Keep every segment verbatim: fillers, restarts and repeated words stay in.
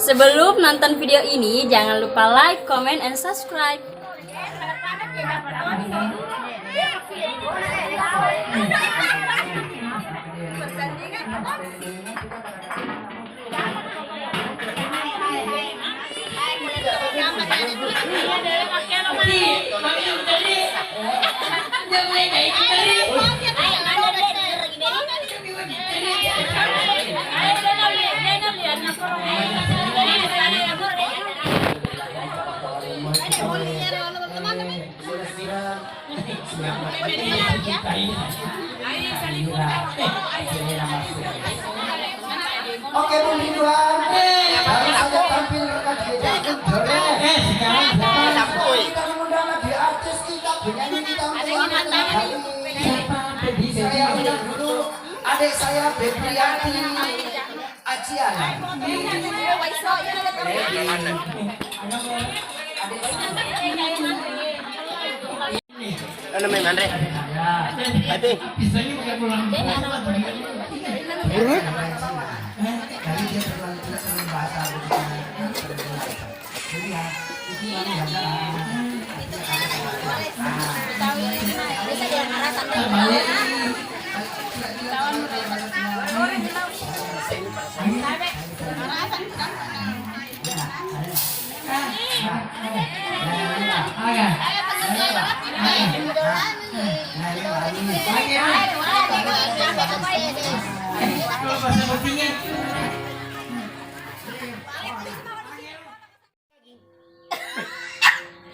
Sebelum nonton video ini, jangan lupa like, comment, and subscribe. Oke, Bung Ridwan. Baru saja tampil rekan kita. Eh, sekarang, sekarang. Kita mengundang lagi artis kita, penyanyi kita untuk yang pertama kali. Siapa? Febri. Saya undang dulu adik saya, Febrianti Acian. Adik saya. Anu, Mem, Andre. Ayo, Pi.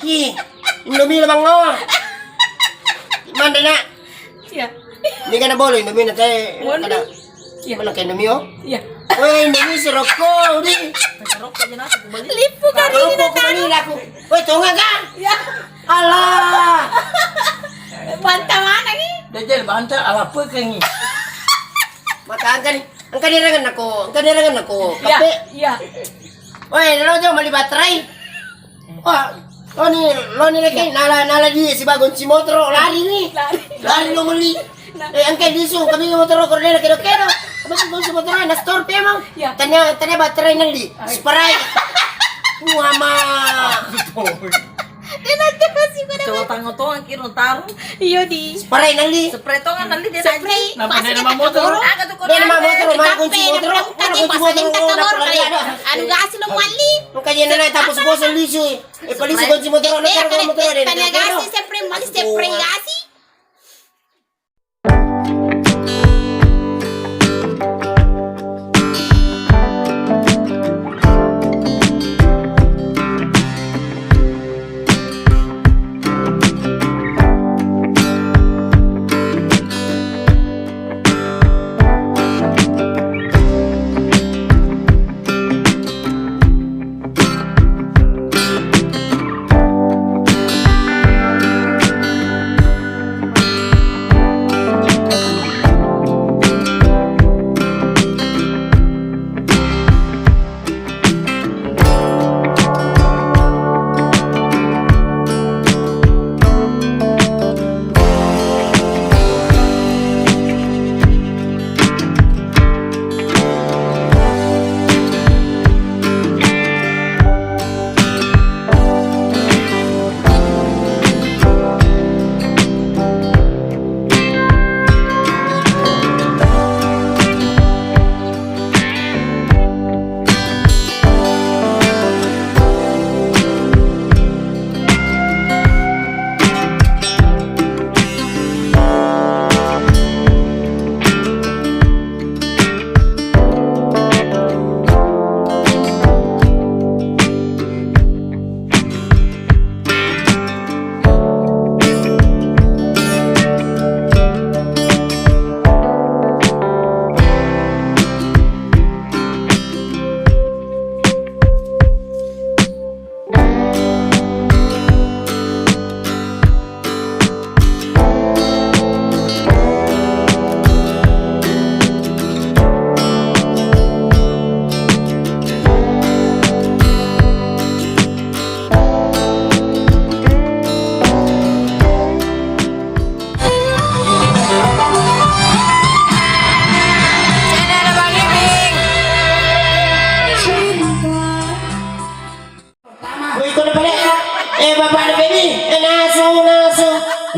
Ki, Indomie lo mango. Manre, Nak. Iya. Ini kan boleh Indomie nanti. Boleh. Ada. Iya. Mana kayak Indomie, oh? Iya. Woi, Indomie serokok, di. Serokok aja nasi, aku beli. Lipu kali ini. Serokok aku beli, aku. Woi, tonga kah? Iya. Alah. Banta mana nih? Dia jadi banta, ala apa kayak ini? Maka angka nih. Engka direngen aku, engka direngen aku. Iya, kape. Iya. Woi, lo jauh meli baterai. Wah, lo ni, lo ni lagi nala, nala di si bagon si motor lari ni. Lari. Lari lo meli. Nah. Eh, engka disu, kami motor kordena kedo-kedo. Kami si bagon si motor na store pe emang. Iya. Tanya, tanya baterai nang di. Ai. Spray. Muama. Dia nanti masih pada. Coba tango tong kiro taruh. Iyo di. Spray nang di. Spray tong nang di dia. Spray. Kenapa dia nama motor? Aga tu. Dia nama motor, mana kunci motor? Mana kunci motor? Oh, kenapa lagi ada? Anu gasi lo mali. Makanya nana tapus bos lisu. Eh, polisi kunci motor, nana motor, nana motor. Tanya gasi, spray mali, spray gasi. Eh, Bapak Beni, eh, nasu, nasu.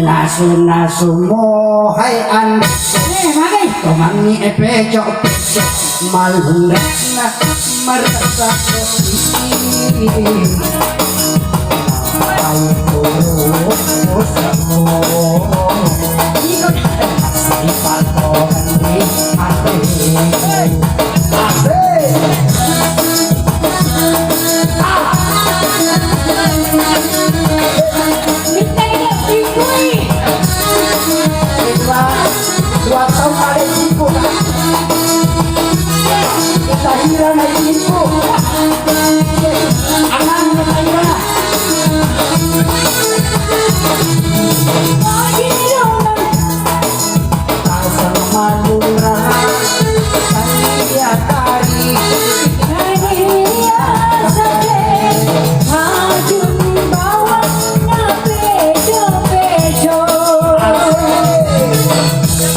Nasu, nasu, mohai ande. Eh, magai. Tomangi, eh, peco, peco. Malunna, marasa. Ai, oh, oh, oh, oh. Iko, sifat orang di hati. Asik. Dua, dua tahun ada ibu, Kak. Kita hira naik ibu. Aman, kita hira. Pasang Madura, saya tarik. Saya sakit, hajun bawang, na pejo-pejo. Asik.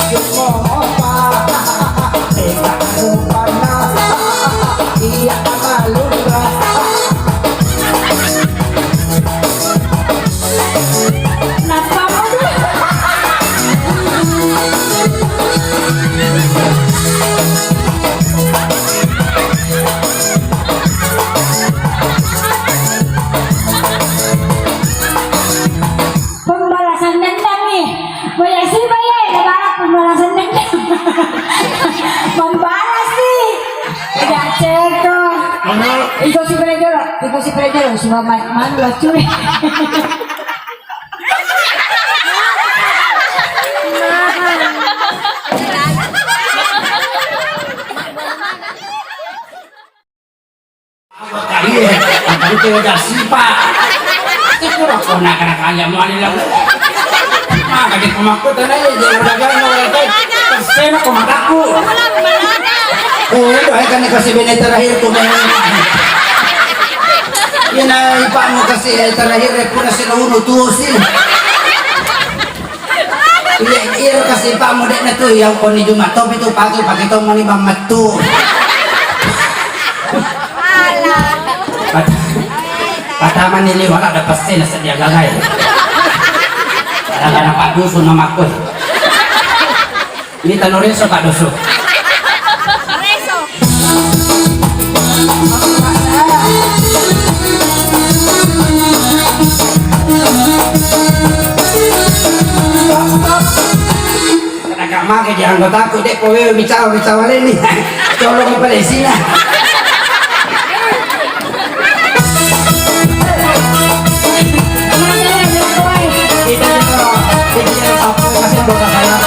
Cuma apa? Teka rupana. Iya, Madura. Pembalasan dendam nih. Banyak sih, Pak, ya, ada banyak pembalasan dendam. Membalas nih. Tidak cek tuh. Mana? Iko si Brejol, iko si Brejol, suka main, main lucu. Iya, tapi kita kasih, Pak. Itu udah pernah kena kaya mau ada lagu. Maka di pemangku tanah ya, dia udah gak mau lagi. Terus saya mau ke mataku. Oh, itu aja kan dikasih bene terakhir tuh, bene. Iya, nah, Pak mau kasih terakhir, ya, pura si Nunu tuh sih. Iya, iya, kasih Pak mau dek na tuh, yang koni Jumat topi tuh, pagi, pagi tuh, mani bang metu. Pat-, patama ni liwala ada pasti na sedia gagai. Ada, ada Pak Dusun nama aku. Ini tanu reso Pak Dusun. Karena gak make di anggotaku, dek, kowe bicara, bicara ini. Colong apa lesina? Kita, kita, kita, kita, kasih buat saya.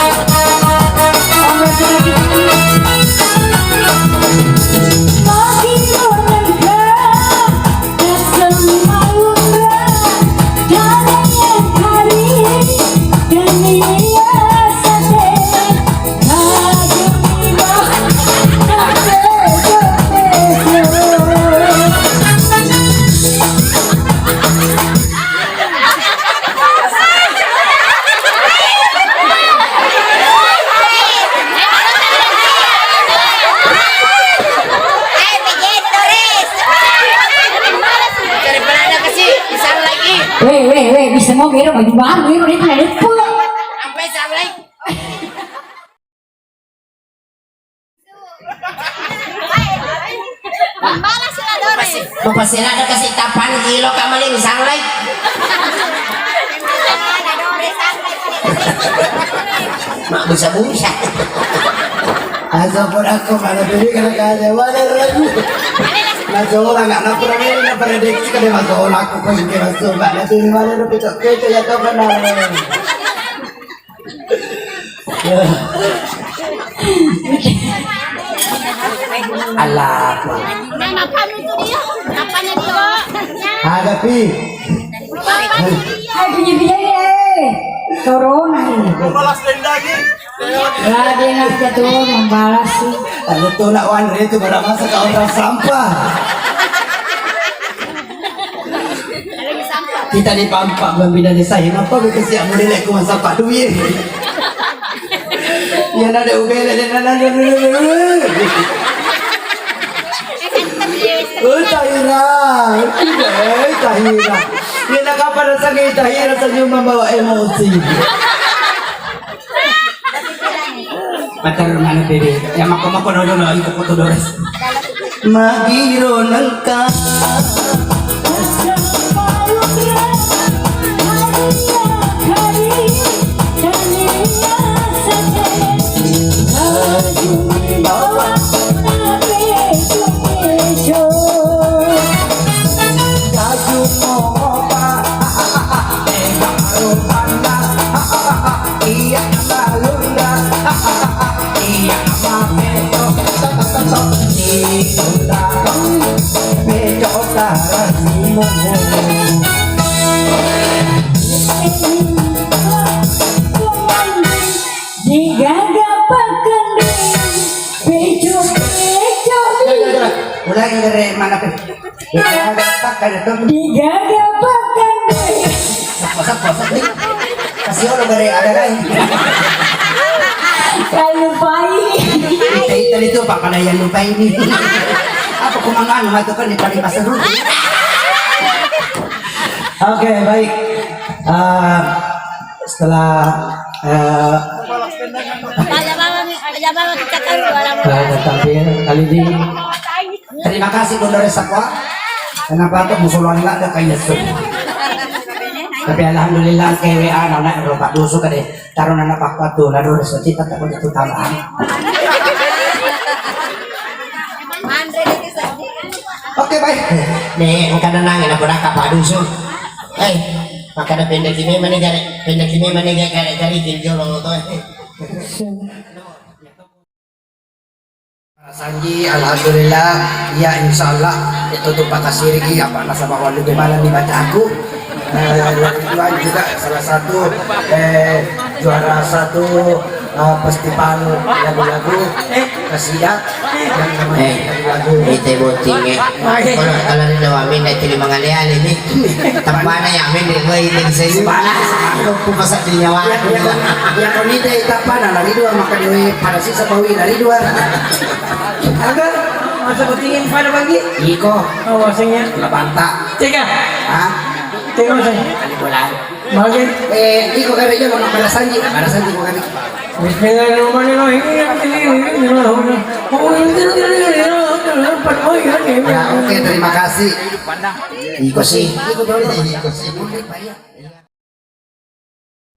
Weh, weh, weh, bisa mau gero baju baru, gero, dia tadi pun. Sampai, sampai. Membalas lah, Dore. Mapasirada kasih tapan ilo kamali misalai. Mak busa-busa. Asa pun aku mana tadi kena kaya mana ragu. Nah, seorang anak pernah ini, pernah prediksi kada masuk aku pun ke masuk. Mak nanti mana pecok-pecok ya, tahu kan. Allah. Nah, makan itu dia. Makan itu. Ada pi. Hai, punya biaya. Corona ini. Balas dendam lagi. Lah, dia nggak jatuh, membalas sih. Lalu tuh nak Wanre itu berapa sekarang sampah. Kita di pampak membina desa ini, apa gue kesiap model aku masak Pak Dwi. Ya, nada ubele, nada, nada, nada, nada. Oh, Taira, tidak, Tahira. Iya, nakapa rasanya Tahira senyum membawa emosi? Pacar mana, Dede? Ya, mako-mako dulu, ikut foto, Dores. Magiro nengka. Iya, balunna. Iya, mate. Di undang. Beco tarasimu. Digaga pakende, beco-beco. Ulangi dari mana, Pe? Digaga pakende. Seppo, seppo, seppo. Kasih Allah dari ada lain. Kayu pai. Kita itu apa pada yang lupa ini? Apa kumangan matukan di paling pasar dulu. Oke, baik. Eh, setelah eh, eh, tampil kali ini, terima kasih Bunda Resa Kwa. Kenapa tuh musuhan nggak ada kayak itu? Tapi alhamdulillah, K W A anak Bapak Dusu kade. Tarona na pakkuatu, lado rezeki tetap untuk utama. Oke, baik. Nih, engka nenang, enak pernah kapal Dusun. Eh, makanya pendek ini mana gare, pendek ini mana gare, gare, gare, jolo tuh. Sanji, alhamdulillah, ya, insya Allah, itu tuh pakasiriki, apa nasaba walu di malam di mataku. Eh, Ridwan juga salah satu, eh, juara satu, eh, festival lagu-lagu kasida yang namanya Eh, lagu-lagu. Ite botting, eh. Kalau, kalau di dalam ini, tidak mengalih-alih, nih. Tempatnya ya, men, gue ini saya. Panas. Aku masa di nyawa. Ya, ya, ya, kau ni deh, tak apa, nah, lari dua, maka dia pada sisa bawi, lari dua. Aga, masa pentingin pada bagi? Iko. Oh, wasengnya. Labanta. Cek, ah? Hah? Cek, waseng. Kali bola. Mage. Eh, iko kare jolo, maka ada sanji, maka ada sanji, maka ada. Bismillahirrahmanirrahim. Ya, oke, terima kasih. Iko sih. Iko dulu. Iko sih.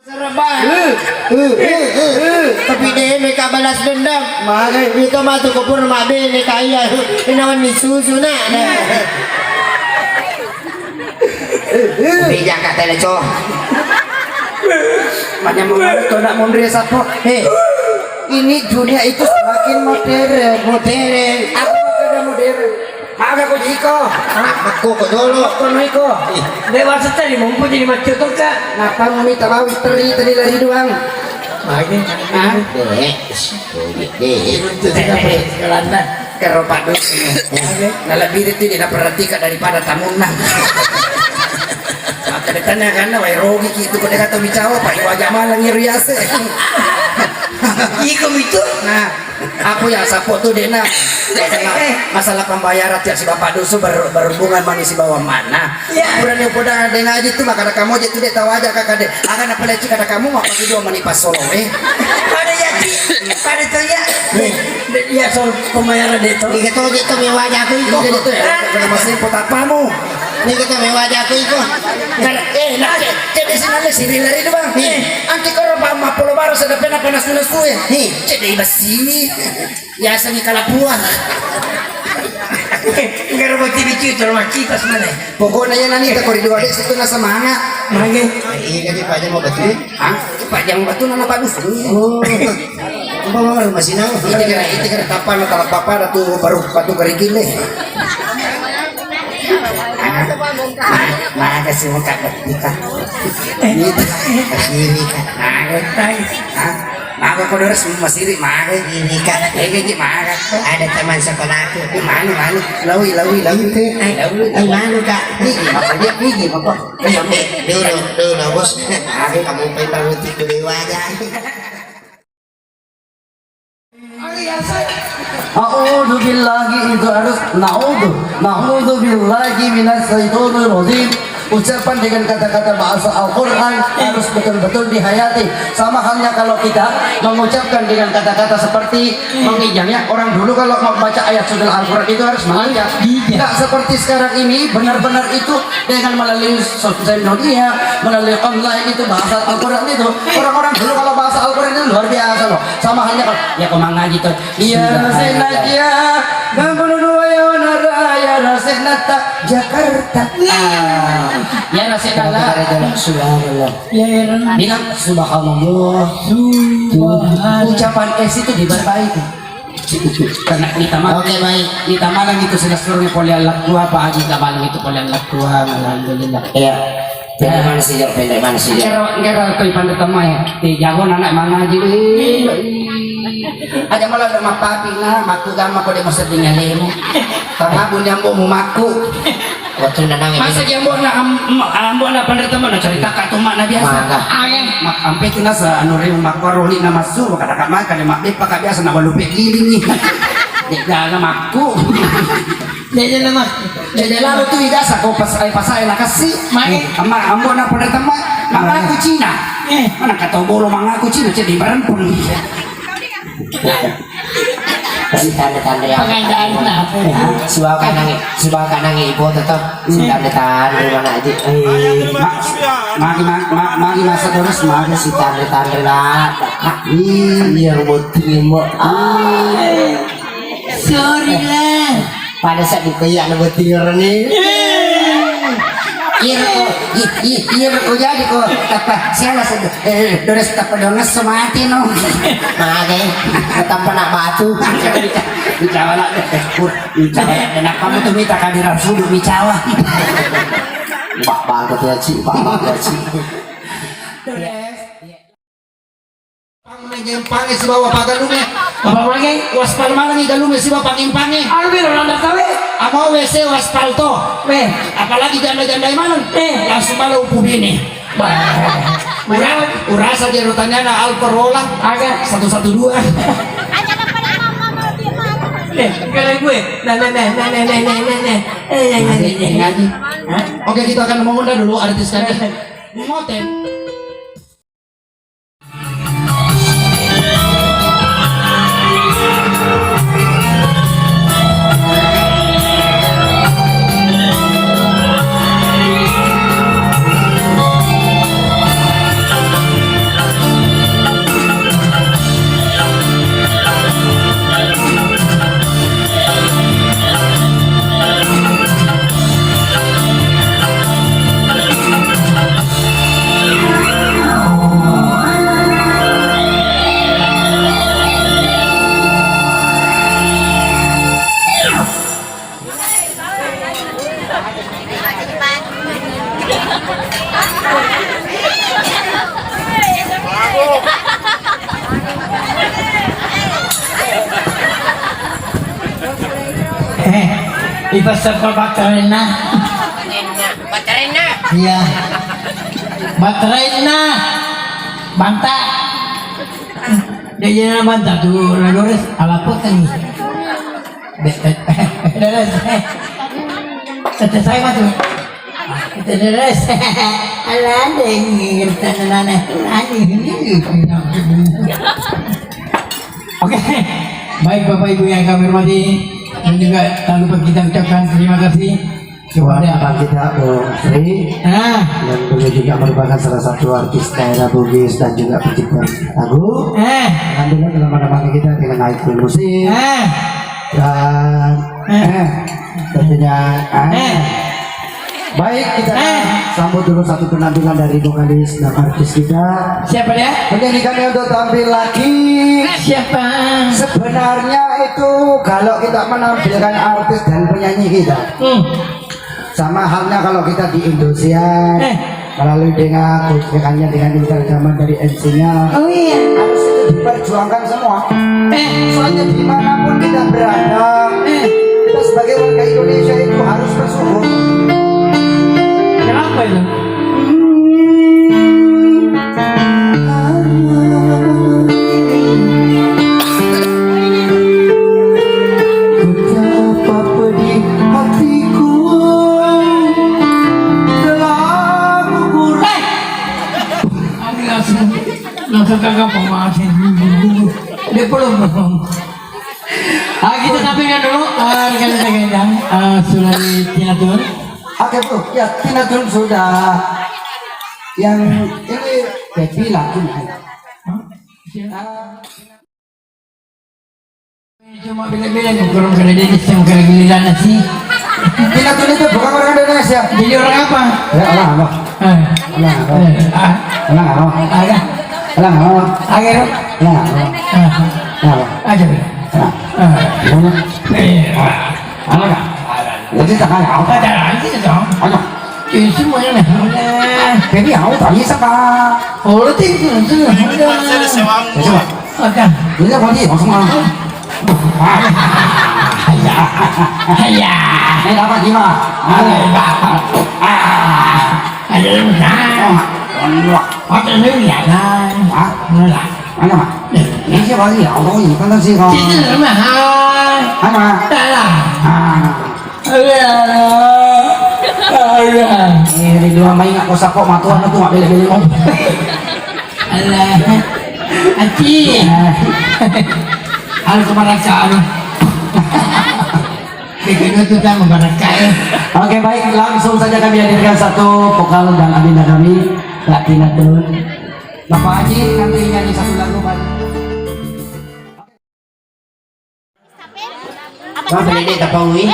Serba. Eh, eh, eh, eh, eh. Tapi deh, mereka balas dendam. Mage. Itu mah tuh kubur mah bene kaya. Inawan ni susu, nak. Beja ka tele, co. Makanya mau to nak mundur ya, sapo. Eh, ini dunia itu semakin modern. Modern. Apa kada modern? Maga ko jiko. Aku ko dolo. Kono iko. Ih. Dewasa tadi mampu jadi macet to, Kak. Napa mau minta bawi teri tadi lari doang? Lagi. Hah? Eh, oh, iya, deh. Itu tidak apa sekarang, nah. Karo Pak Dusun. Oke. Nah, lebih itu tidak perhatikan daripada tamunna. Maka ditanya kan, wah, rogi ki itu, kau kata bicara, Pak, iwa jamaah lagi riase. Iko itu. Nah, aku yang sapo tuh, Dena. Masalah, eh, eh. Masalah pembayaran tiap si Bapak Dusun ber-, berhubungan manis si bawah mana. Iya. Pura ni upoda de' ngaji tu, maka ada kamu aja tu de' tahu aja kakak de'. Akan apa lagi kata kamu, apa video mani pasolo, eh? Pada ya, Ci. Pada tu ya. Nih. Ya, soal pembayaran de' tu. Iya, tu, tu, mewah aja aku itu. Iya, itu ya. Kena masih pot apamu? Ini kita mewah aja aku itu. Kar-, eh, nak, cek, cek di sini ada sirih lari tu, Bang. Nih. Anti korban mapolo baru sudah pernah panas-panas tu, eh. Nih. Cek di basi. Biasa ni kalapua. Enggak ada bukti bicu, terus mah kita sebenarnya. Pokoknya ya, nani tak koridor deh, situ nasa mana. Mage. Iya, kan, Pak Jam mau betul. Hah? Pak Jam betul, nama bagus. Oh. Apa mau masih nang? Itu kira, itu kira kapan, kalau papa ada tuh baru batu kerikil deh. Makasih, muka kita. Ini, ini, Kak. Hah? Maga ko Dores, masiri maga. Ini, Kak. Ega ji maga. Ada teman sekolahku. Manu, manu. Lawi, lawi, lawi. Lawi. Manu, Kak. Ini, apa dia? Ini, apa? Dulu, dulu, Bos. Aku kamu pengen roti kuliah aja. A'udzu billahi itu harus na'udzu. Na'udzu billahi minas syaitonir rajim. Ucapan dengan kata-kata bahasa Al-Quran harus betul-betul dihayati. Sama halnya kalau kita mengucapkan dengan kata-kata seperti menginjam, ya. Orang dulu kalau mau baca ayat sudah Al-Quran itu harus menginjam. Tidak seperti sekarang ini benar-benar itu dengan melalui sosial media, melalui online itu bahasa Al-Quran itu. Orang-orang dulu kalau bahasa Al-Quran itu luar biasa loh. Sama halnya kalau, ya, kau mangaji tuh. Iya, rasena kia, gampang dua ya, nara, ya, rasena tak Jakarta. Ah, ya, rasena lah. Subhanallah. Ya, ya, Ren. Bilang subhanallah. Subhanallah. Ucapan S itu diperbaiki. Karena kita malam, oke, baik. Kita malam itu sudah suruhnya polian laktua, Pak Haji, kita malam itu polian laktua, alhamdulillah. Iya. Pendek mana sih, Jok? Pendek mana sih, Jok? Kira, kira kau pandai temai. Di jago anak mangaji. Aja malah udah mapapi nah, maku gama kau dia masa tinggal lemu. Tangabun yang mau maku. Waktu nanang ini. Masa dia ambo na am-, am-, ambo na pandai temai na cerita kak tumak na biasa. Maka. Ayo. Mak ampe kena sa anu remu makko roli na masu, kata kak maka dia mak bepa kak biasa na walu pe giling ni. Dia jaga maku. Dia jaga mak. Jadi lalu tu ida sa ko pas ai pasai na kasi. Mai. Amma ambo na pandai temai. Mangaku Cina. Eh. Mana kata bolo mangaku Cina jadi berempun. Tanda-tanda ya. Pengandaanna. Sibawa kanangi, sibawa kanangi ibu tetap. Tanda-tanda mana aja. Eh, ma-, magi ma-, ma-, magi masa terus magi si tanda-tanda lah. Iya, botting, Mbok. Sorry lah. Pada saat buka iya, ada botting orang ni. Iya ko, i-, i-, iya ko jadi ko. Tapa, siapa sih? Eh, dores tapa donges semati no. Magai, tanpa nak batu. Bicara nak, bicara. Kenapa kamu tuh minta kehadiran sudu bicara? Pak bagus ya, Ci. Pak bagus ya, Ci. Panggempange sibawa pagalunge. Apa lagi? Waspal malangi galunge sibawa panggempange. Anu biro landa kawe. Amo W C waspal to. Weh. Apalagi janda-janda malang. Eh. Langsung malah upu bini. Bah. Ura-, urasa jero tanyana Alcorola. Aga. Satu satu dua. Eh, kalau gue. Nah, nah, nah. Eh, ya, ya, ya, ya. Ngaji. Hah? Oke, kita akan mengundang dulu artis kami. Moten. Eh, ipaseppa baterenna. Baterenna. Iya. Baterenna. Banta. Dia jadi banta tu, Dolores, ala poteng. Dolores. Tete saya matu. Tete Dolores. Ala ada yang ngerti nana. Oke. Baik Bapak Ibu yang kami hormati, dan juga tak lupa kita ucapkan terima kasih kepada Bapak kita, Bu Sri. Ah. Dan beliau juga merupakan salah satu artis daerah Bugis dan juga pencipta lagu. Eh. Alhamdulillah telah menemani kita dengan naik musik. Eh. Dan, eh. Eh, tentunya, eh. Eh. Baik, kita, eh, sambut dulu satu penampilan dari vokalis dan artis kita. Siapa dia? Penyanyi kami untuk tampil lagi. Siapa? Sebenarnya itu kalau kita menampilkan artis dan penyanyi kita, hmm, sama halnya kalau kita di Indosiar, eh, melalui dengan, dengan, dengan interjaman dari M C-nya. Oh iya. Harus itu diperjuangkan semua. Eh. Soalnya dimanapun kita berada, eh, kita sebagai warga Indonesia itu harus bersyukur. Kenapa itu? Kagak pemaham. Dia belum, belum. Ah, kita tampilkan dulu, ah, rekan-rekan yang, ah, sudah di Tina Tun. Oke, Bu. Ya, Tina Tun sudah. Yang ini Pepi lagi. Ah, Cuma bela-bela ngukurung kena Indonesia, bukan giliran sih. Tina Tun itu bukan orang Indonesia. Jadi orang apa? Ya, orang apa? Eh. Orang apa? Eh, ah. Orang apa? Ada. Orang apa? Ada. Orang apa? Ah. Orang apa? Aja. Ah. Ah. Orang apa? Eh, ah. Apa dah? Jadi tak ada apa? Ada aja dong. Ada. Jadi semuanya nih. Jadi aku tak bisa, Pak. Oh, lu tinggal tuh. Ada. Coba. Ada. Ini apa nih? Langsung ah. Ayah. Ayah. Ini apa gimana? Ada. Ada. Ada. Ada. Ada. Ada. Ada. Ada. Mana, Mak? Ini siapa lagi? Ya Allah, ini kan sih, Kak. Sini, Mak. Hai. Hai, Mak. Salah. Ah. Alah. Alah. Eh, ri dua mai nggak usah kok matuan tuh, nggak bela-bela ngomong. Alah. Aci. Eh. Harus merasa, aduh. Bikin itu kan membarakah, ya. Oke, baik, langsung saja kami hadirkan satu vokal dan adinda kami, Kak Tina Tun. Bapak Haji, nanti nyanyi satu lagu, Pak. Apa beda tapaui?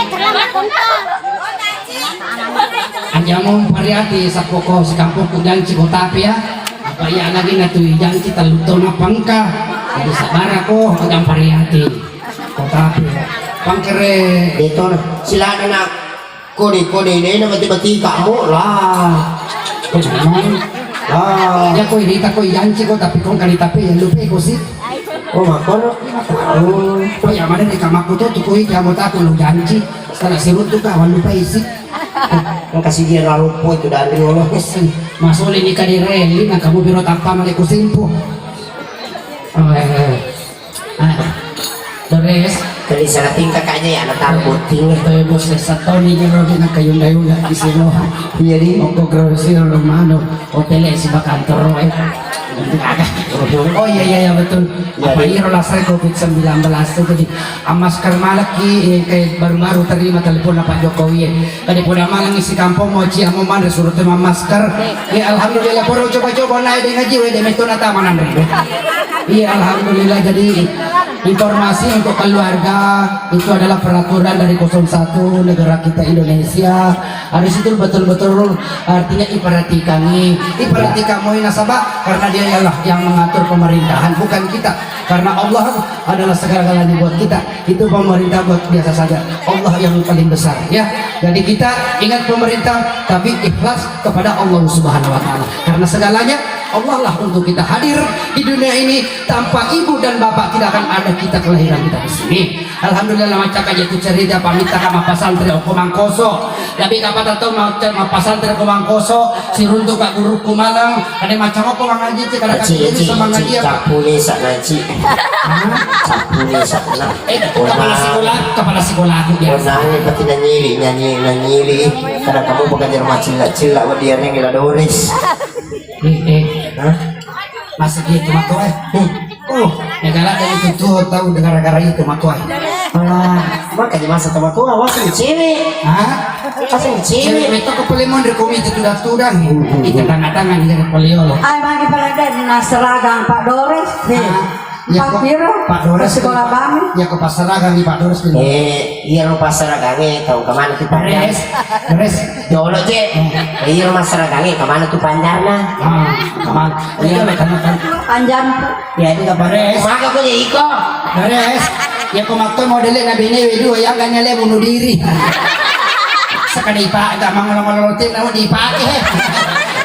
Aja mau pariati sapoko sekampokku janci kota api ya. Apa iya lagi natui janci tellu tona pangka. Jadi sabar aku aja pariati. Kota api ya. Pangkere. Itu silana nak. Kode-kode dena bati-bati kamu lah. Kode memang. Lah. Ya koi rita koi janci ko tapi kong kali tapi ya lupa ko sih. Oh, makor. Oh, oh ya mana di kamakku tuh tuh koi kamu tak lo janci. Setelah sirut tuh kawan lupa isi. Engka sigi lalu po itu dari Allah. Masole ni kadire, ini kamu biro tappa male kusimpu. Oh, eh, eh. Ah, Dores. Tadi salah tingkah kayaknya ya, anak taruh botting. Itu ya, bos, setoni jero di nak kayunda-yunda di sini. Iya, di. Ongko grocery romano, hotel si bakantoro, eh. Oh, iya, iya, iya, betul. Iya, apa di. Iro lasai covid sembilan belas itu tadi. Amasker malaki, eh, kayak baru-baru terima telepon Pak Jokowi, eh. Kade poda maneng isi kampong mau cia mau manre suruh tema masker. Ya alhamdulillah poro coba-coba naik dengan jiwa demi tuna tamanan ribu. Iya alhamdulillah jadi informasi untuk keluarga itu adalah peraturan dari kosong satu negara kita Indonesia. Harus itu betul-betul artinya iperhatikan nih. Iperhatikan mau nasabah karena dia ialah yang mengatur pemerintahan bukan kita. Karena Allah adalah segala-galanya buat kita. Itu pemerintah buat biasa saja. Allah yang paling besar, ya. Jadi kita ingat pemerintah, tapi ikhlas kepada Allah Subhanahu wa Ta'ala. Karena segalanya Allah lah untuk kita hadir di dunia ini. Tanpa ibu dan bapak tidak akan ada kita kelahiran kita di sini. Alhamdulillah, macam aja itu cerita pamit sama pasantren Okomangkoso. Tapi kapan tahu mau mau pasantren Okomangkoso, siruntuk Pak Guru Kumalang, ada macam apa Mang Haji, cek ada Eci, kaki jadi eci, sama eci, ngaji apa? Capule sak ngaji. Hah? Capule sak nak. Eh, kepala sekolah, kepala sekolah aku biasa. Ona, ini pasti nanyili, nyanyi, nanyili. Kadang kamu bukan di rumah cilak-cilak, wah, dia neng la Doris. Eh, eh. Hah? Masih gitu, Mak, eh. Hmm. Oh, negara dari itu tuh tahu gara-gara itu, Mak, eh. Alah, makanya masa sama tua, wah, sing cewek. Hah? Wah, sing cewek. Cewek itu kepala mondri komite tudah-tudah. Hmm, hmm, hmm. Itu tangan-tangan dari polio. Ai, magi pada na seragang Pak Doris. Nih. Hah? Ya, Pak kok, Piro? Pak Doris. Sekolah kami. Ya, kok pas seragang di Pak Doris. Eh, iya, lo pas seragang, eh, tahu kemana tuh, Pak? Beres. Beres. Jolo je. Iya, masyarakat ke mana tuh panjarna? Ah, ke mana? Iya, betul, betul. Panjar. Ya, itu nggak boleh. Beres. Maka aku jadi iko. Beres. Ya, aku makan modelnya nabi ini, dua yang gak nyale bunuh diri. Sekali pak, gak mau ngolong-ngolong tim, namun dipakai.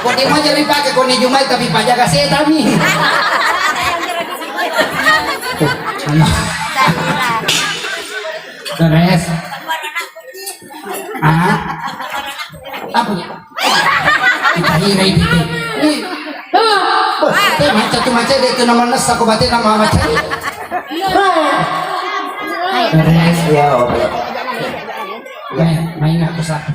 Kok dia mau jadi pakai, kok ini Jumat, tapi Pak jaga setan nih. Beres. Ah? Apa ya? Kita hira ini. Ih. Ah. Bos, teh, maca tuh, maca deh, itu nama nesa, aku batin nama maca. Beres, ya, oke. Main, main aku satu.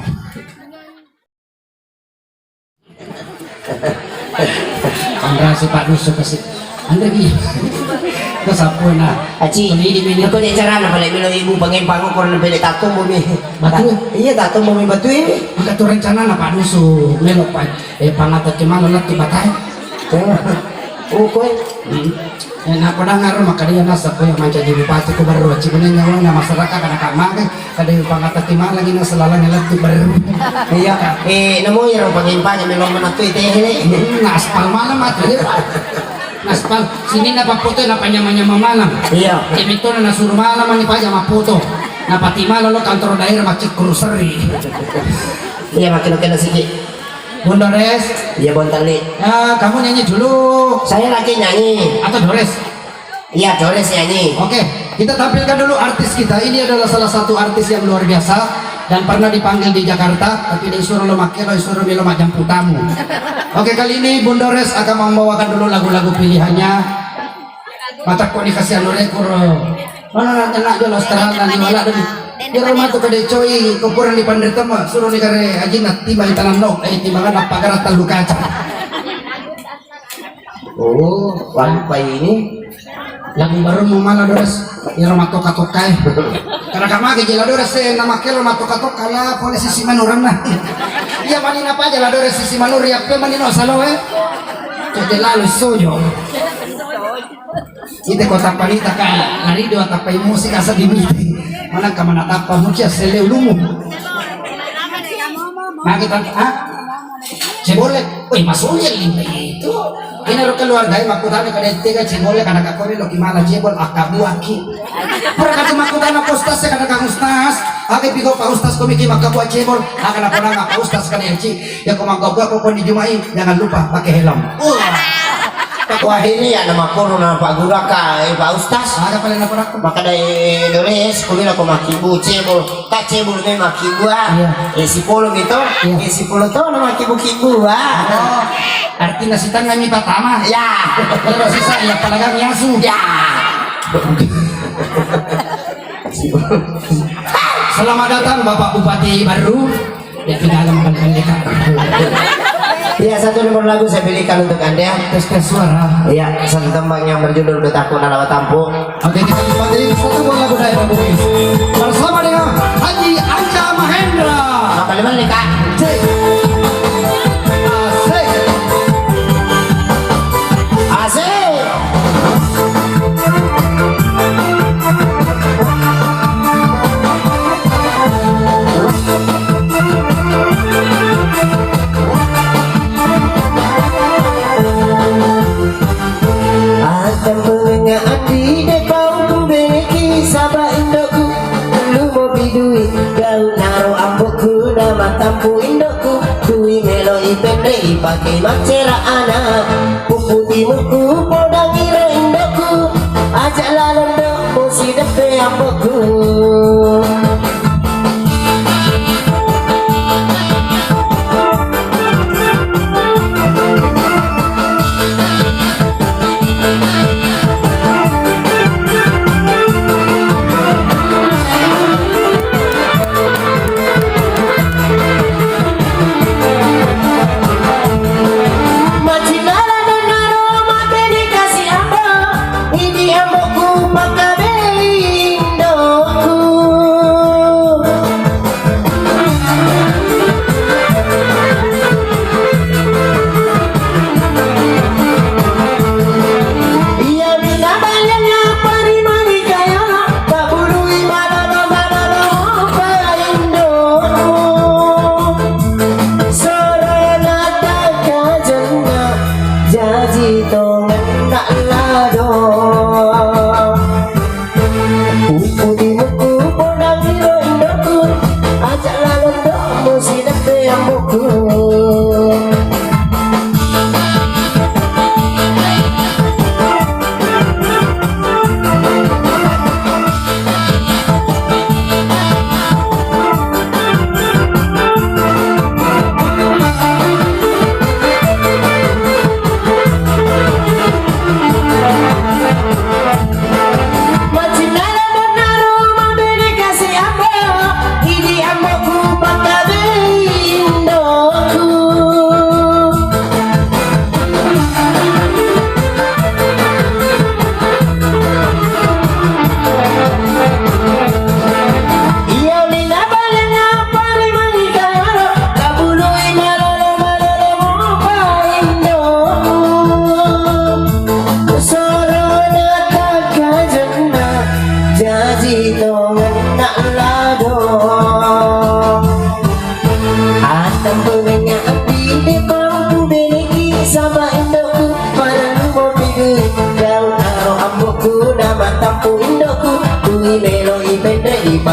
Anrasi Pak Dusu ke situ. Anre ki. Ko sappo na. Aci, Tuli di mini. Ko de carana pale melo ibu pangempang ko na pele tatombo mi. Batu? Iya, tatombo mi batu ini. Maka tu rencana na Pak Dusu, melo pa, eh, pangata cuma lettu batai. Oh, oh, koe. Hmm. Eh, na padang aro maka dia nasa koe mancaji bupati ko baru aci guna nyawa na masyarakat kana kamake. Kada pangata timala gina selalangnya lettu baru. Iya, eh, namo iro pangempang melo menatui teh ini. Hmm, aspal malam mati. Naspal, sininna pappoto na panyama-nyama malam. Iya. Cementona nasuru malam mani paja mappoto. Napati malam lo kantor daerah macikkur seri. Iya, makin oke siki. Bundores. Iya, Bontalli. Ya, kamu nyanyi dulu. Saya lagi nyanyi. Atau Dores? Iya, Dores nyanyi. Oke, kita tampilkan dulu artis kita. Ini adalah salah satu artis yang luar biasa dan pernah dipanggil di Jakarta, tapi disuruh lo makkelo, disuruh melo majemput tamu. Oke, kali ini Bundores akan membawakan dulu lagu-lagu pilihannya. Matakko ni kasih anu rekor. Mana nak nak jual Australia di wala dulu. Dia rumah tu kade coy, kuburan di Pandre Tema, suruh ni kare ajin nak tiba di tanah nok, eh, tiba kan apa gerak terluka. Oh, wani pa ini. Lagu baru mau malah, Dores. Iro mattoka-toka e. Karena kamage jela, Dores, e, nama kelo mattoka-toka la pole sisi manuranna. Iya mani napa jela, Dores, sisi manuri apa mani no salo e. Cek lalu sojo. Ite kota panita ka lari dua tapai musik asa dimiti. Mana kamana tapa mucia sele ulumu. Magi tante, ah? Cebolle, woi, masuk ya lima itu. Ini ro keluarga e makkutana kada tega cebolle, kada kakone lo kimala cebol, akkabuaki. Pura kata makkutana postas ya kada kang ustas. Ake piko Pak Ustaz komiki makkabua cebol, aka napona Pak Ustaz kada ci. Ya ko makkabua ko di Jumai, jangan lupa pakai helm. Wah. Wah, ini ya nama corona Pak Guru ka, eh, Pak Ustaz. Ada paling apa aku? Maka dari Indonesia, kuliah ko makibu cebol. Ka cebol memang kibua. Iya. Eh, sipolo mi to. Iya. Eh, sipolo to nama kibu-kibua. Oh, artinya si tangan mi pertama. Ya. Terus sisa ya palagang yasu. Ya. Selamat datang Bapak Bupati baru. Ya, tidak ada makan pendekar. Iya, satu nomor lagu saya pilihkan untuk Anda. Tes, tes suara. Iya, satu tembang yang berjudul Betaku Nalawa Tampu. Oke, kita nikmati satu buah lagu dari Pak Bugis bersama dengan Haji Anca Mahendra. Apa namanya, Kak? Cek. Asik. Asik. Attempengengnga andi de pau ku beleki saba indokku. Lumo bidui gau naro ambokku na matampu indokku. Kui melo ipende ipake maccera ana. Puppu timukku podangi ro indokku. Aja laleng do musi deppe ambokku. Macinara nennaro mateni kasi ambo, idi amboku pakabeli indo.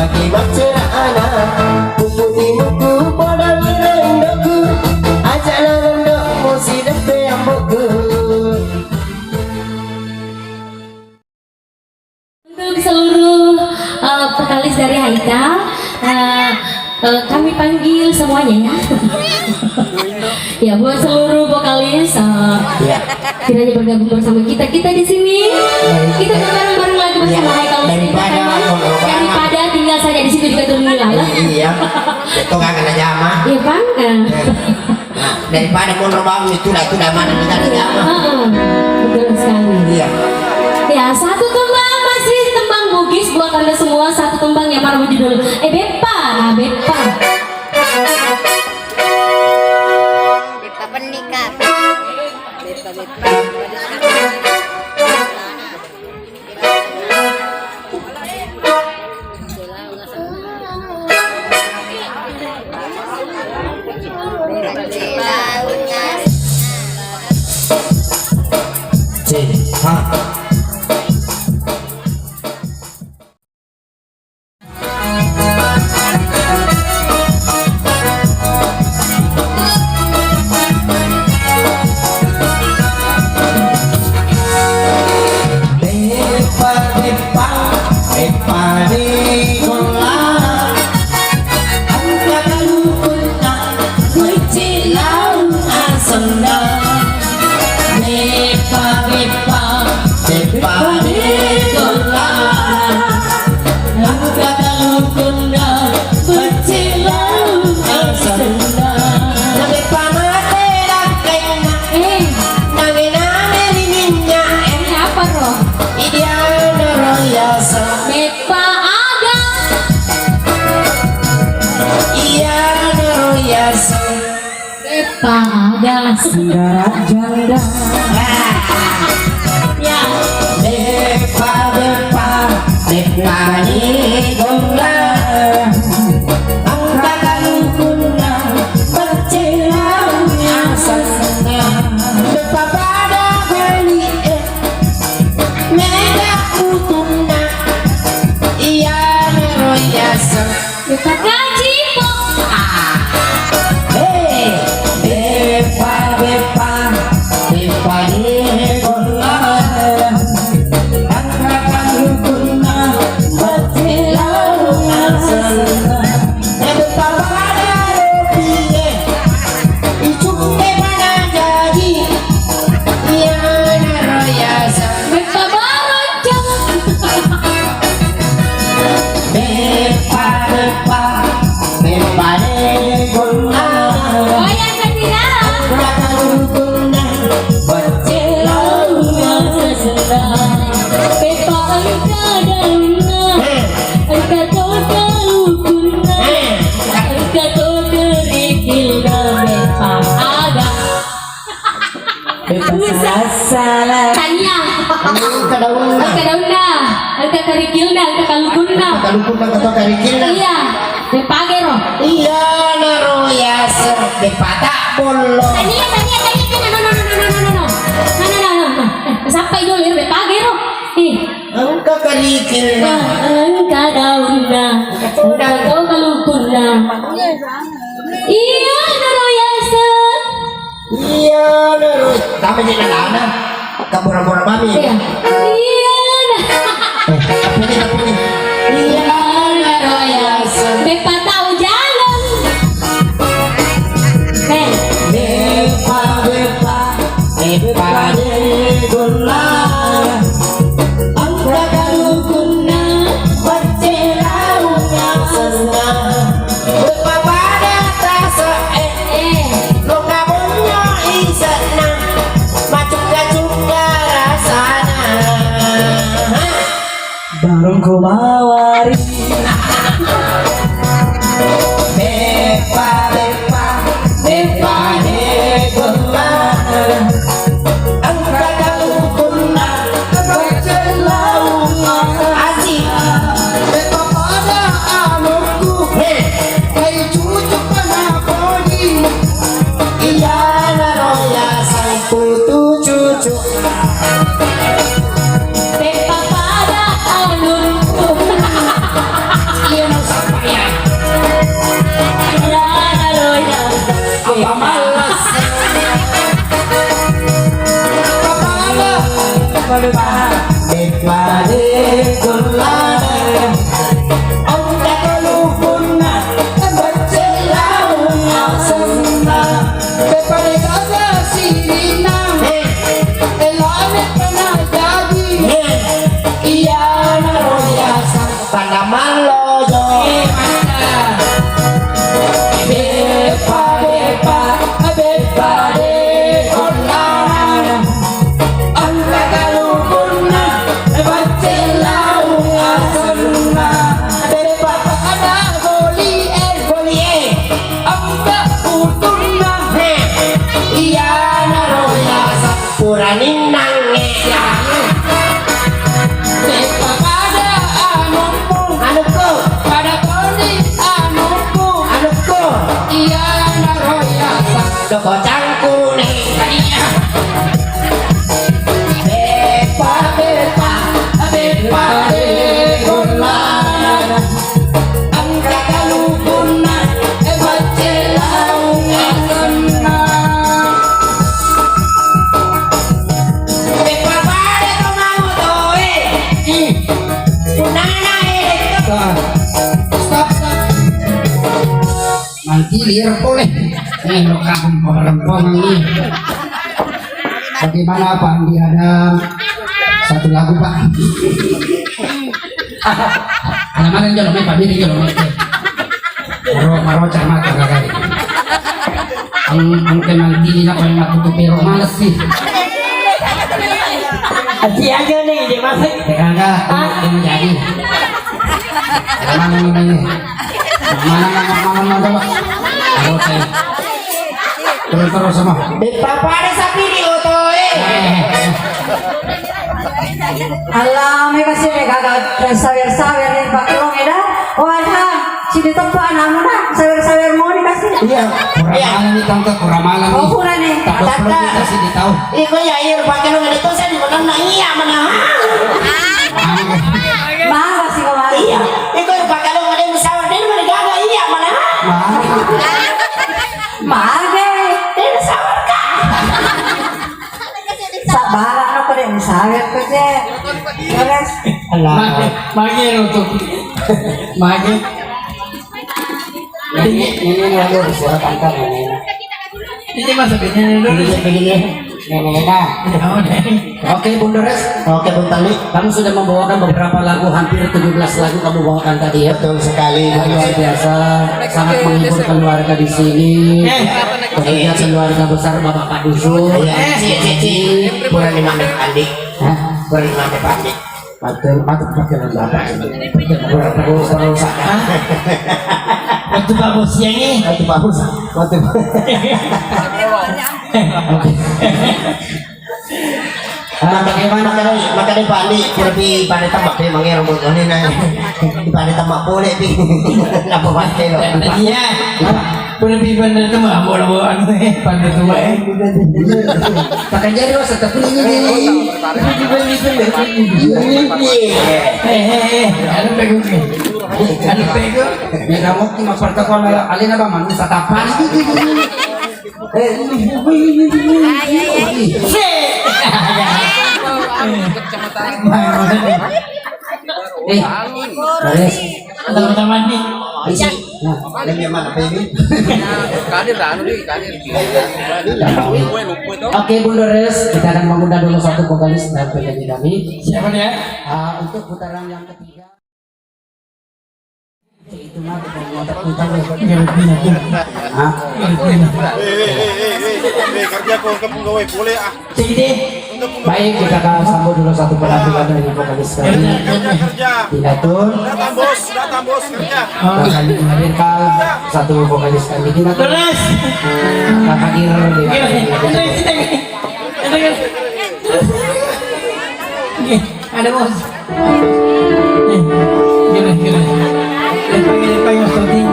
Macera ana, pupuni muku, podangi rendoku, ajana rendokmu sideppe amboku. Untuk seluruh, eh, vokalis dari Haikal, eh, eh, kami panggil semuanya, ya. Ya, buat seluruh vokalis, eh, Iya. kiranya bergabung bersama kita, kita di sini, Baik. kita bareng-bareng lagi bersama Iya. Haikal Muslim Daripada Entertainment. mau lebaran. Daripada tinggal saja di situ juga tuh, Mila, lah. Iya. Itu kan kena jama. Iya, Bang. Eh. Nah, daripada monro bawang itu lah, itu udah mana negara jama. Heeh, betul sekali. Iya. Ya, satu tembang masih tembang Bugis buat Anda semua. Satu tembang yang mana judul? Eh, Beppa. Nah, Beppa. Beppa Benika. Beppa, Beppa. Beppa, beppa, beppa de golla, engka kalukunna, mecce laung asenna. Beppa, beppa, beppa de golla, engka kalukunna, mecce laung asenna. Na beppa mate lakkainna. Eh. Name-name ri minnya e. Ini apa, Ro? Iyanaro yaseng. Beppa aga. Iyanaro yaseng. Beppa aga. Segara janda. Ya. Beppa, beppa, beppa ni golla. Engka kalukunna, mecce laung asenna. Beppa pada bali e. Mega utunna, iyanaro yaseng. Beppa kacipo. Ah. Hei, beppa, beppa, beppa de golla. Engka kalukunna, mecce laung asenna. Beppa pada ropi e. Icukke pada jadi. Iyanaro yaseng. Beppa baroncong. Beppa, beppa, beppa de golla. Goyang, Kak Tira. Rata rukunna, bocce laung asenna. Beppa engka daunna. Eh. Engka to kalukunna. Eh. Engka to kerikilna. Beppa aga. Beppa salah-salah. Tania. Engka daunna. Engka daunna. Engka kerikilna, engka kalukunna. Engka kalukunna, engka to kerikilna. Iya. Beppa aga ero. Iyanaro yaseng beppa ta bollo. Tania, Tania, Tania, Tania. No, no, no. No, no, no, no, no. Eh, sampai dulu ero, beppa aga ero. Eh. Engka kerikilna. Engka daunna. Engka to kalukunna. Iyanaro yaseng. Iyanaro. Tama je nalana. Kabura-bura mami. Iya. Iyana. Eh, tapuni, tapuni. Iyanaro yaseng. Beppa tau jalan. Eh. Beppa, beppa. Beppa de golla, engka kalukunna, mecce laung asenna. Beppa pada tase'e, eh, loka bonyo ise'na, macukka-cukka rasana. Barongko mawari. Beppa, beppa, beppa de golla. Engka kalukunna, mecce laung asik. Beppa pada anukku. Hei. Kai cucuk pada podi. Iyanaro yaseng putu cucuk. Beppa pada anukku. Pamallas. Pamallas. Pade-pade gollana. Engka kalukunna, becce laung asenna. Pepade gaga sininna. Eh. Elane pernah jadi. Eh. Iyanaro riaseng. Tanda mallojo. Eh, mata. Beppa, beppa, beppa de gollana. Engka kalukunna, becce laung asenna. Beppa pada goli e, goli e. Engka utunna. Iyanaro riaseng. Puraninnangnge. Beppa pada anummu. Anukku. Pada toni anummu. Anukku. Iyanaro riaseng. Doko cangkuni. Iya. Beppa, beppa, beppa de gollana. Engka kalukunna, eh, becce laung asenna. Eh, peppa pada to mau to, eh. Hmm. Punana, eh, to. Stop, stop. Nanti liar pole. Eh, lo kampung perempuan ini. Bagaimana Pak Andi, ada satu lagu, Pak? Alamana jolo mai, Pak, biri jolo mai. Maro, maro cermat kagak. Ang, ang teman dini nak paling matutup pero males sih. Aji aja nih, dia masuk. Ya kagak, ah, yang jadi. Mana namanya? Mana nama, mana nama, coba? Aduh, saya. Terus, terus, sama. Beppa pada sapi di oto, eh. Alami masih gaga sawer-sawer di pakelong eda. Wadah, sini tempat anakmu nah, sawer-sawer mau dikasih. Iya. Kurang malam nih, Tante, kurang malam nih. Oh, kurang nih. Tante. Kita sih di tahu. Iko ya, iya, pakai lo ada tuh saya di mana? Nah, iya, mana? Mangga sih kemarin. Iya. Iko pakai lo ada yang sawer, dia mana gaga, iya, mana? Mangga. Mangga. Dia sawer, Kak. Sabaran apa deh, misalnya apa deh. Beres. Mage, mage lo tuh. Mage. Ini, ini, ini, aduh, suara tangkap ini. Ini masuk ini dulu. Ini, ini, ini. Ini, ini, nah. Oh, deh. Oke, Bunda Res. Oke, Bung Tali. Kamu sudah membawakan beberapa lagu, hampir tujuh belas lagu kamu bawakan tadi ya. Betul sekali. Luar biasa, sangat menghibur keluarga di sini. Eh. Keluarga besar Bapak Pak Dusun. Iya. Eh. Jadi, kurang lima menit, Andi. Hah? Kurang lima menit, Andi. Batur, batur, batur, batur. Pura, pura, pura, usaha. Hah? Waktu Pak Bos yang ini. Waktu Pak Bos. Waktu Pak. Nah, bagaimana kalau makanya Pak Andi lebih pada tambah memang ya, rombongan ini, nah. Pada tambah boleh, Pi. Apa pasti lo? Iya. Pura pi bener tu mah, bola-bola anu, eh, pada tua, eh. Pakai jari, oh, satu pun ini, ini. Ini, ini, ini. Eh, eh, eh, anu pegang ni. Anu pegang. Ni kamu cuma pertemuan ala-, alina ba manusia tapan itu, itu, itu. Eh, ini, ini, ini, ini. Se. Eh, Baris. Teman-teman nih. Nah, ini yang mana, Pak, ini? Kadir, anu nih, Kadir. Oke, Bunda Res, kita akan mengundang dulu satu vokalis dan penyanyi kami. Siapa dia? Ah, untuk putaran yang ketiga. Itu mah, kita putar, ya. Hah? Eh, eh, eh, eh, eh, kerja kau ke pegawai boleh, ah. Baik, kita akan sambut dulu satu penampilan dari vokalis kami, Tina Tun. Datang, Bos, datang, Bos, kerja. Akan menghadirkan satu vokalis kami, Tina Tun. Terus. Akan hadir di Gini, gini, gini, gini. Gini, ada, Bos. Eh, gini, gini. Depan, depan, Mas Toti.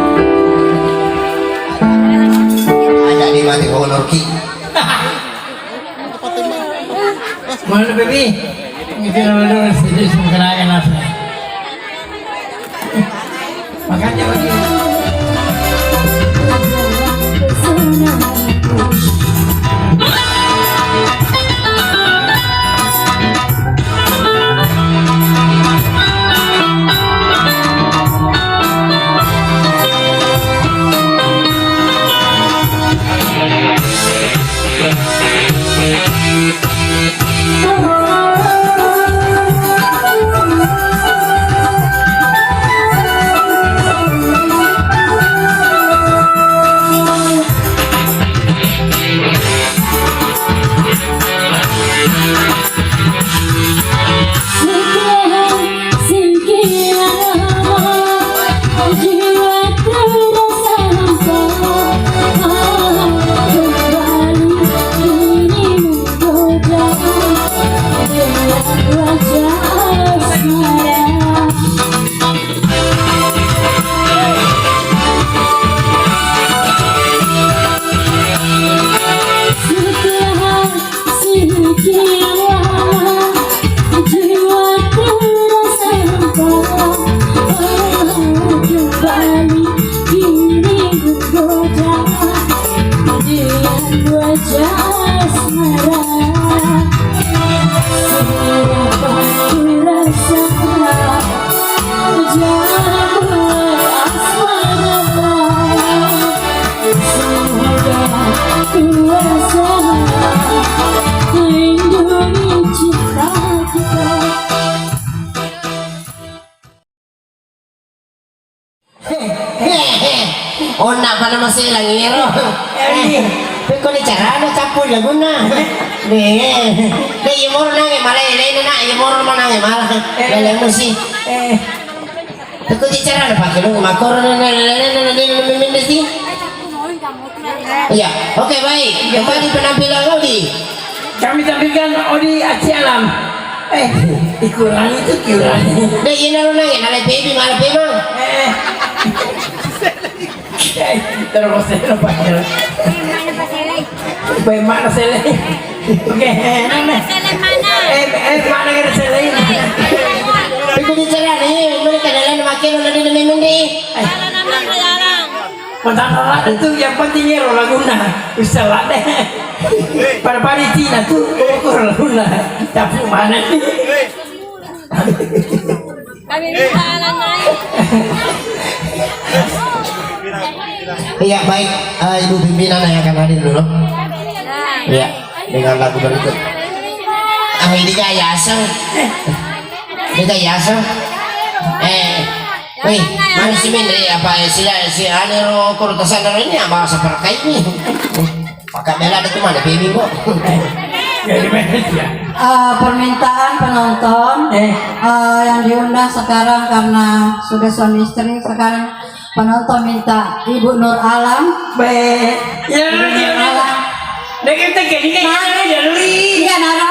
Ada di mati honor ki. Mana, Baby? Itu nama dulu, sini, sini, kenalkan apa? Makanya, Baby. Onna pada maselang ero. Pekko ni carana cappuri lagunna. Deh, deh, iya moro nange mala elena nak, iya moro manange mala. Lele musi. Pekko ni carana pakai lu makoro na na na na na na na na na si. Iya, oke, baik. Kembali penampilan Odi. Kami tampilkan Odi Aci Alam. Eh, dikurangi itu, dikurangi. Deh, iya nalo nange nalai baby malah memang. Eh. Eh, terus saya lupa. Baik mana sele? Oke, eh, mana? Eh, eh, mana kira sele? Itu bicara nih, mereka dalam makin udah di minum deh. Kalau nama sekarang. Matara itu yang penting ero lagunna. Bisa lah deh. Pada-pada Cina tuh ukur lagunna. Tapi mana nih? Kami minta alam lain. Iya, baik. Eh, Ibu pimpinan yang akan hadir dulu. Iya, dengan lagu berikut. Ah, ini gak yaseng. Ini gak yaseng. Eh, woi, mana si Min? Eh, apa, eh, sila, si Anero Kortasan ini apa seperti ini? Maka bela ada tuh mana baby kok. Jadi manajer. Eh, permintaan penonton, eh, yang diundang sekarang karena sudah suami istri, sekarang penonton minta Ibu Nur Alam. Be, ya, Ibu Nur Alam. Dek kita gini kan. Mana? Ya, Luli. Iya, Nara.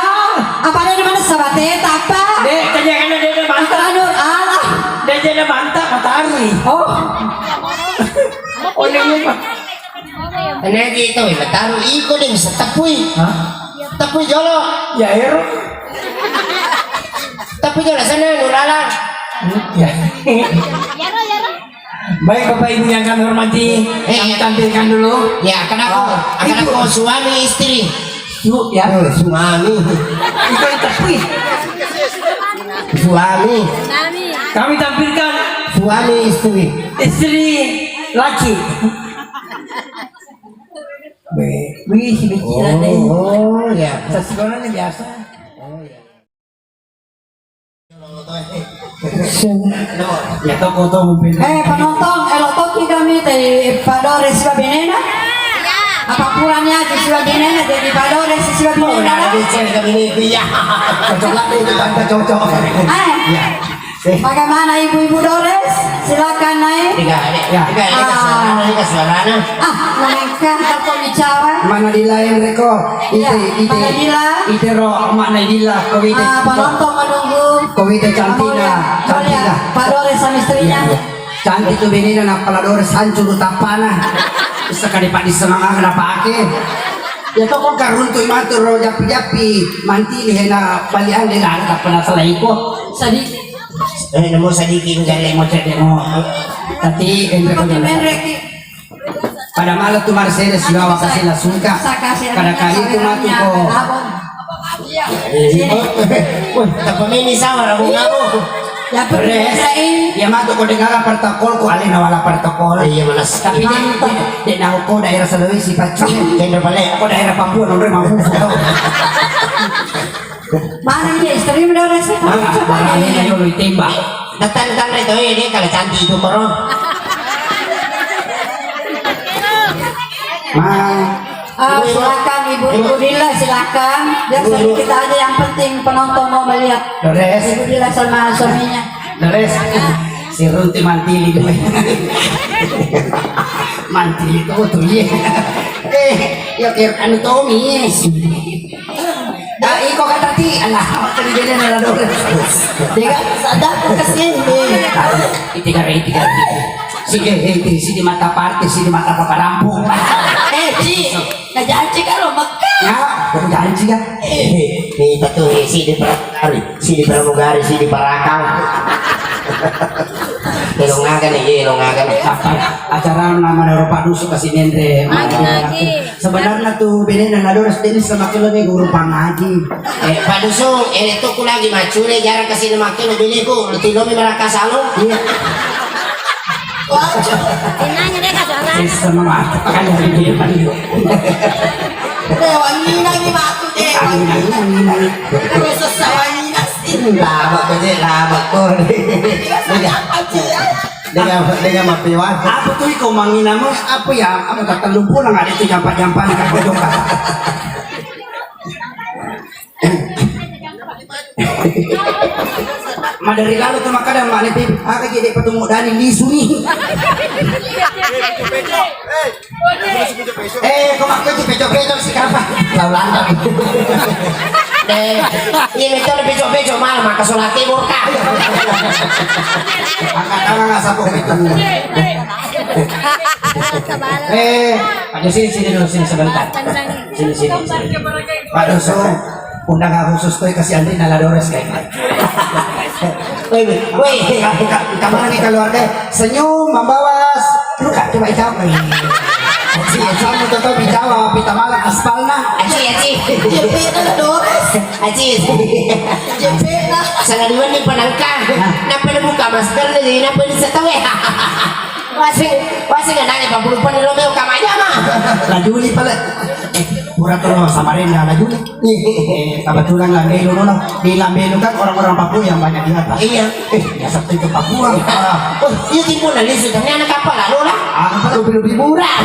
Apa ada di mana sahabatnya? Apa? Dek, kerja kan ada, ada mantap. Apa Nur Alam? Dia ada mantap, matahari. Oh. Oh, ini lupa. Energi itu, mataru iko deh bisa tepui. Hah? Tepui jolo. Ya, ero. Tepui jolo sana, Nurala. Hmm, ya. Baik, Bapak Ibu yang kami hormati, eh, kami tampilkan dulu. Ya, kenapa? Oh, kenapa suami istri? Su, ya. Eh, suami. Itu yang tepui. Suami. Kami tampilkan suami istri. Istri laki. Be, wih, si Beci. Oh, oh, ya. Sasigona ni biasa. Oh, ya. Ya, toko to mungkin. Eh, penonton, elo toki kami tadi Pak Dores sibawa benena. Apa puranya aja sibawa benena, jadi Pak Dores sibawa benena. Oh, nah, Beci kami ni, iya. Cocok lah, itu tante cocok. Eh. Ya. Eh. Bagaimana Ibu-ibu Dores? Silakan naik. Tiga, ya, tiga, tiga, ah, suarana, tiga suarana. Ah, mengangkat atau bicara? Mana di lain reko? Iya, ite, ite, mana Dila? Ite ro, mana Dila? Kau ite, ah, penonton menunggu. Kau ite cantina, Amalia, cantina. Amalia, Pak Dores sama istrinya. Iya, iya. Cantik tu benena, napala Dores hancur tappana. Sekali pak disemangak napake. Ya toko karuntu matu ro jappi-jappi mantili hena balian de gare tappana selaiko. Sadi. Eh, namo sadiki gare mo cedde mo. Tapi, eh, tapi menreki. Pada malam tu Marcelo sibawa kasih la suka. Kada kali tu matu ko. Eh, oh, woi, tappa meni sawara, Bung Abu. Ya, Res, ya matu ko dengar protokol ko alena wala protokol. Iya, malas. Tapi de, de, de, na ko daerah Sulawesi paccu. Kendra bale. Ko daerah Papua, nonre mampu. Mana dia istri mendadak sih? Mana? Coba mana dia. Ini dulu ditembak. Datang-datang itu, ya, dia kalau cantik itu, Bro. Mana? Ah, silakan Ibu, Ibu Dila, silakan. Biar sedikit aja, yang penting penonton mau melihat. Dores. Ibu Dila sama suaminya. Dores. Si Runti mantili gue. Mantili tuh tuh, iya. Eh, ya kira anu Tommy. Ah, iko kata ti, alah, apa tadi dia nala Dores. Dia kan sadar ke sini. Iti kare, iti kare. Si, eh, eh, iti, si di mata parti, si di mata papa rampung. Eh, Ci, najanci kan lo Mekah. Ya, aku janji kan. Eh, eh, nih, betul, eh, si di pramugari, si di pramugari, si di parakang. Elong aga nih, iya, elong aga nih. Apa? Acara nama Eropa Dusu kasih nendre. Lagi, lagi. Sebenarnya tu bene na Dores, de nisseng makkelo mi guru pangaji. Eh, Pak Dusun, eh, tu ku lagi maccule, jarang kasih makkelo beleku, lu tilo mi maraka salong. Iya. Sinnanya deka suara. Sessa matu kaya dia. Eh, wanginangi matu deh. Wanginangi, wanginangi. Terus sessa wanginang sih. Labak ko je, labak ko. Dengan, dengan mapiwan. Apa tuh iko manginamu? Apa ya? Kamu tak terlupa nggak ada itu jampa-jampa di kaki. Madari lalo tu makkeda mane, Beb, aga je de' patungngu dani lisu ni. Eh, ko makko ji peco-peco si kapa? Lau lantang. Eh, iya, betul peco-peco malah maka solat timur, Kak. Angkat tangan, asap, eh, aja sini, sini dulu, sini sebentar. Sini, sini, sini. Pak Doso, undangan khusus tuh kasih Andri Nala Dores kayak gitu. Woi, woi, woi. Ka-, ka-, kamar nih keluarga, senyum membawa s-, lu kak coba jawab nih. Si sama tuh tuh dijawab, kita malah aspalna. Aci, aci. Jepitna Dores. Aci. Jepitna. Sana dua nih penangka. Nah. Napa dibuka masker nih, jadi napa bisa tahu ya? Wasi, wasi nggak nanya, Pak, belum pernah lo mau kamar aja mah. Lajuni pale. Eh, pura tuh lo Samarinda lajuni. Eh, kebetulan Lambelu, no, no. Di Lambelu kan orang-orang Papua yang banyak di atas. Iya. Eh, biasa tuh itu Papua. Ah. Oh, iya, tipu nali sih, tapi anak apa lalu lah? Ah, apa lebih, lebih murah?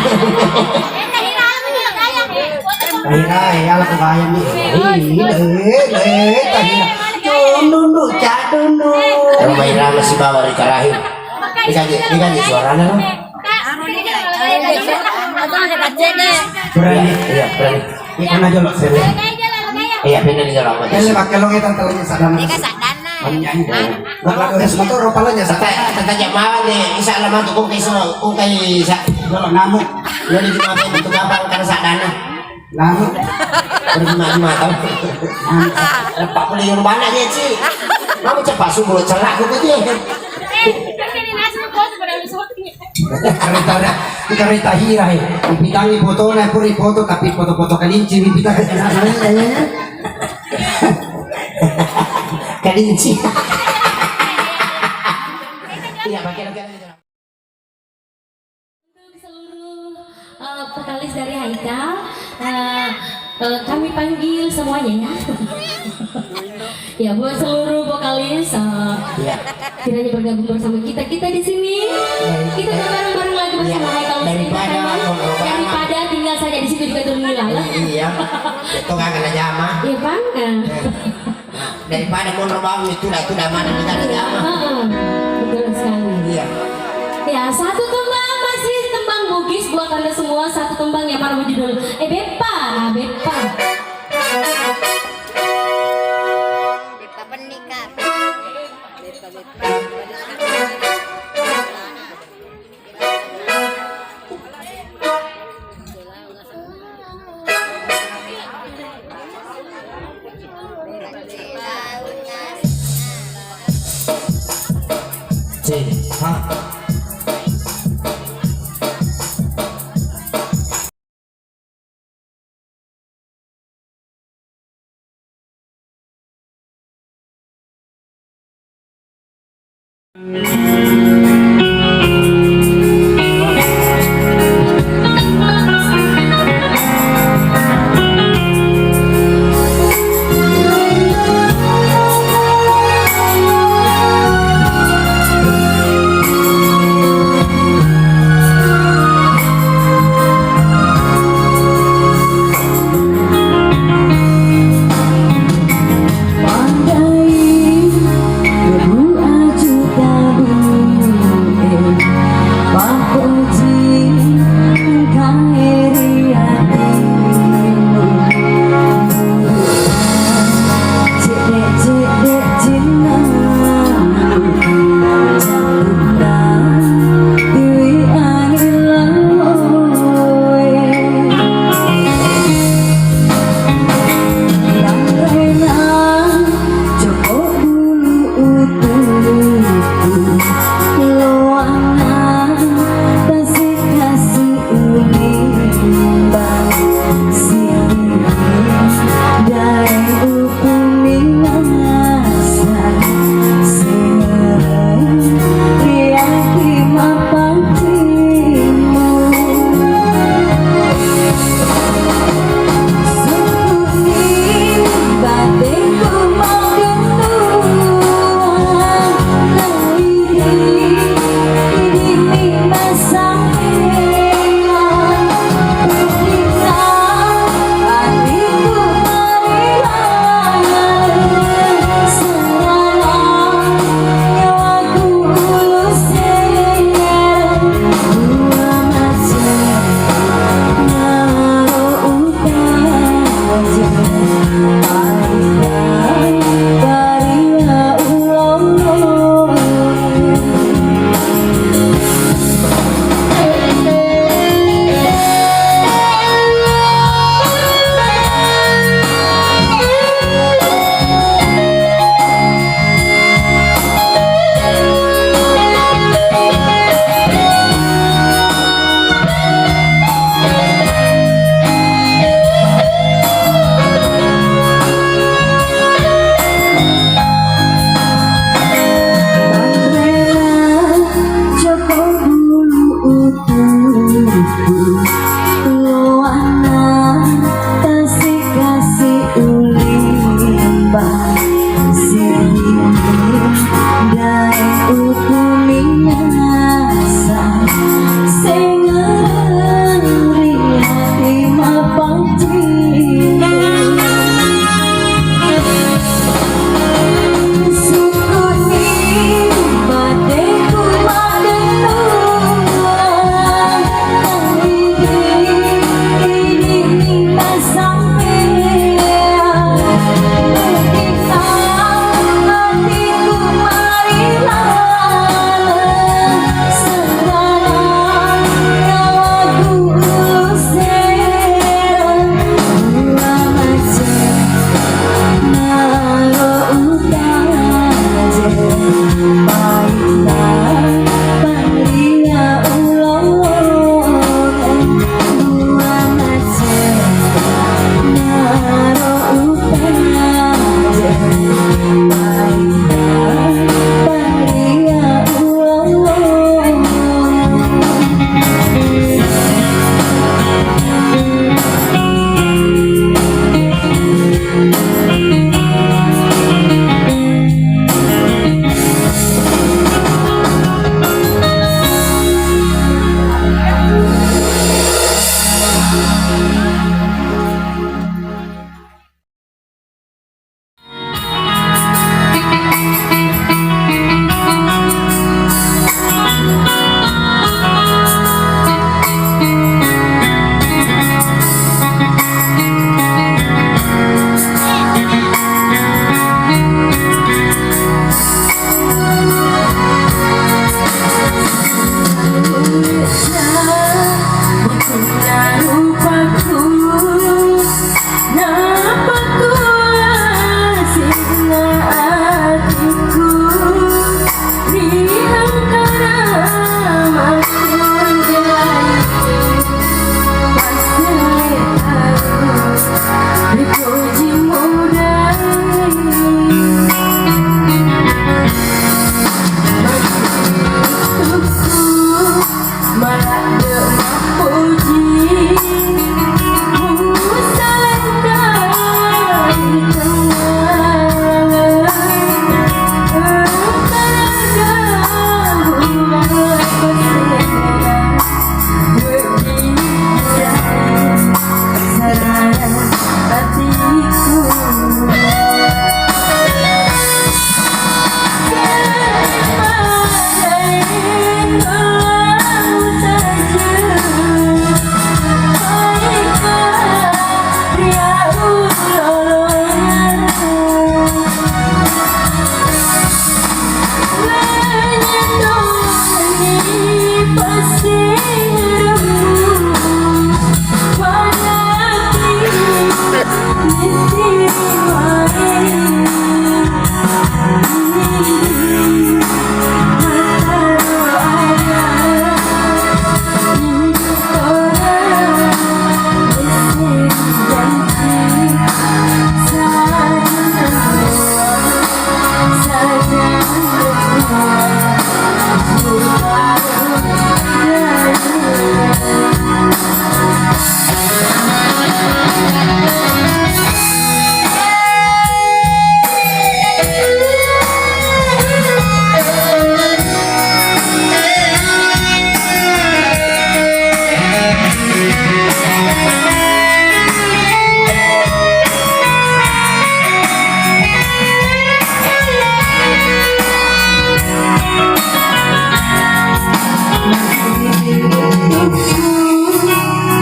Tahira, ya, lah, kebayang nih. Eh, eh, eh, Tahira. Dundu, cak, dundu. Rumah Irama si bawa di Karahi. Diganti, diganti suaranya, no? Berani. Iya, berani. Ini pernah jolok, sini. Iya, pindah di jolok. Ini pakai lo, kita tanya sadana. Ini kan sadana. Banyak ini. Bapak udah semua tuh rupanya sadana. Tata, tata jamaah nih, insya Allah mah tuh kok iso, kok kayak isa. Jolok namu. Lo di jamaah itu kapal karena sadana. Namu. Berjamaah-jamaah tau. Lepak boleh yang mana dia, Ci? Kamu cepat subuh celak gitu, Ci. Kereta, kereta Hira, eh. Bitangi fotona, puri foto, tapi foto-foto kelinci, bitangi. Kelinci. Iya, pakai lagi. Untuk seluruh, eh, vokalis dari Haikal, eh, eh, kami panggil semuanya, ya. Ya, buat seluruh vokalis, eh, kiranya bergabung bersama kita, kita di sini. Kita nyanyi bareng-bareng lagu bersama Haikal Muslim, daripada, daripada tinggal saja di situ juga turun lilala. Iya, itu nggak kena jama. Iya, Bang. Eh. Daripada monro bawang itu dah, itu dah mana negara jama. Heeh, betul sekali. Iya. Ya, satu tembang masih tembang Bugis buat Anda semua. Satu tembang yang mana berjudul, eh, Beppa. Nah, Beppa. Beppa Pendekar. Beppa, Beppa.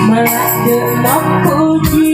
Maladde mappoji